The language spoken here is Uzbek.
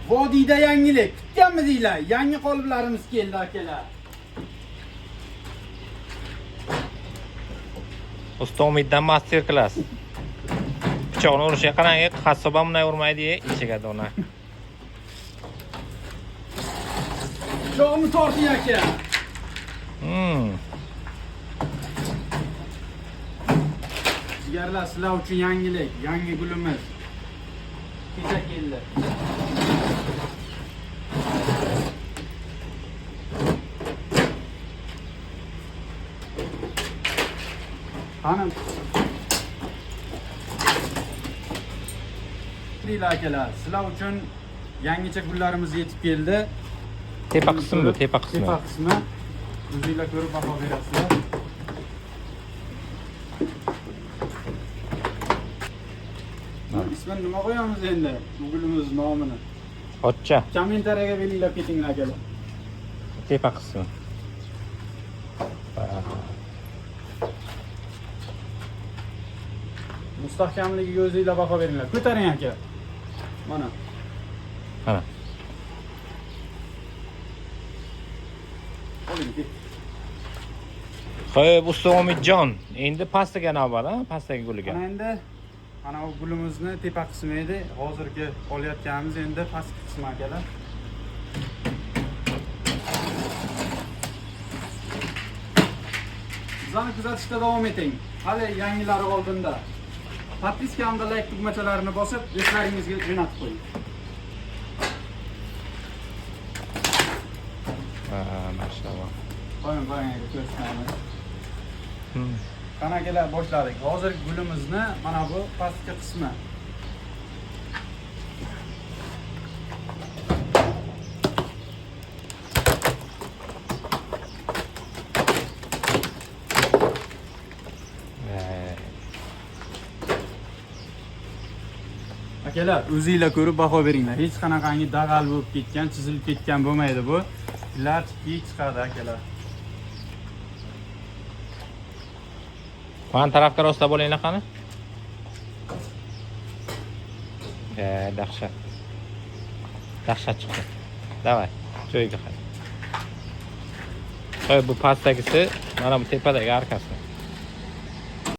Vodiyda yangilik. Kutganmidinglar? Yangi qoliplarimiz keldi akalar. Usta Umiddan master klass. Pichoqni urishiga qarang, qassob ham bunday urmaydi, ichiga dona. Pichog'ini torting aka. Jigarlar, sizlar uchun yangilik, yangi gulimiz. Kecha keldi. Qani. Deylar akalar, sizlar uchun yangicha gullarimiz yetib keldi. Tepa qismi bu, tepa qismi. Tepa qismi. O'zinglar ko'rib baho berasizlar. Ismini nima qo'yamiz endi? Bu gulimiz nomini. Ochcha, Kommentariyaga belgilab ketinglar akalar. tepa qismi. Mustahkamligiga o'zinglar baho beringlar. Ko'taring aka. Mana. Mana. Oling. Xo'p, usta Umidjon, endi pastiga navbat, ha? Pastdagi guliga. Mana endi mana bu gulimizni tepa qismi edi. Hozirgi olayotganimiz endi pastki qismi akalar. Bizlarni kuzatishda davom eting. Hali yangilari oldinda. Podpiska hamda like tugmachalarini bosib, do'stlaringizga jo'natib qo'ying. Ha, mashalloh. Qo'ying, qo'ying aka, ko'rsatamiz. Qani akalar, boshladik. Hozir gulimizni mana bu pastki qismi. Akalar, o'zinglar ko'rib baho beringlar. Hech qanaqangi dag'al bo'lib ketgan, chizilib ketgan bo'lmaydi bu. Latki chiqadi akalar. Mana tarafga rostlab olinglar qani. Dahshat. Dahshat chiqdi. Davay, joyiga qara. Qo'y, bu pastdagisi, mana bu tepadagi arkasi.